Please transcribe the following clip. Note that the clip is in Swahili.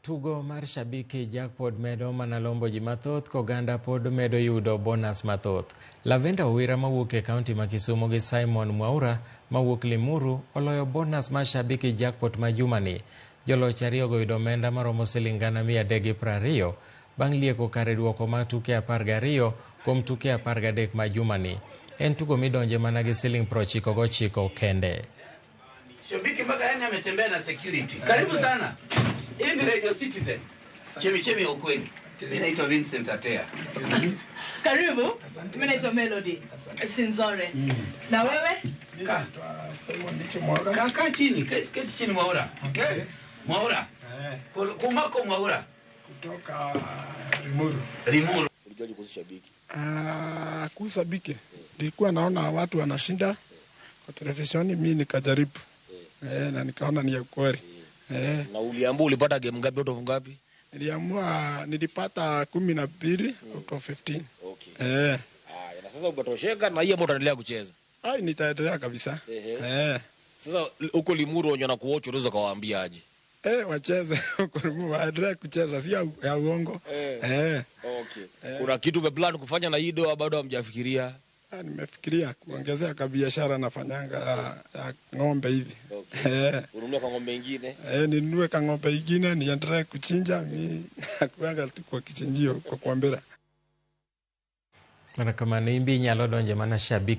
Tugo mar Shabiki Jackpot medo mana lombo ji mathoth koganda pod medo yudo bonus mathoth. Lavenda Owira mawuok e kaunti ma Kisumu gi Simon Mwaura mawuok Limuru oloyo bonus mar Shabiki Jackpot ma jumani. Joloch ariyogo yudo omenda maromo siling 320,000 bang' lieko kare duoko mag tuke 12 kuom tuke 13 ma jumani. En tugo midonje mana gi siling 99 kende. Shabiki mpaka yani ametembea na security. Karibu sana. Hii ni Radio Citizen. Chemi chemi ya ukweli. Mimi naitwa Vincent Atea. Karibu. Mimi naitwa Melody Sinzore. Na wewe? Kaa. Kaa kaa chini, keti keti chini Mwaura. Okay. Mwaura. Kumako Mwaura. Kutoka Limuru. Limuru. Ulijuaje kuhusu Shabiki? Ah, kuhusu Shabiki nilikuwa naona watu wanashinda kwa televisheni, mi nikajaribu na nikaona ni ya kweli. Na uliambiwa ulipata game ngapi out of ngapi? Niliamua nilipata 12 out of 15. Okay. Haya, na sasa umetosheka na hii ama utaendelea kucheza? Ai, nitaendelea kabisa. Sasa huko Limuru wenye wanakuwatch unaweza kawaambia aje? Wacheze huko Limuru, waendelee kucheza, sio ya uongo. Okay. Kuna kitu umeplan kufanya na hii doa bado hamjafikiria? Ah, nimefikiria kuongezea ka biashara nafanyanga ya ng'ombe hivi. Ununue kwa ng'ombe ingine? Ninunue ka ng'ombe ingine niendelee kuchinja, mi nakuanga tu kwa kichinjio kwa kuambira. Mana kamano imbi inyalo donje mana Shabiki.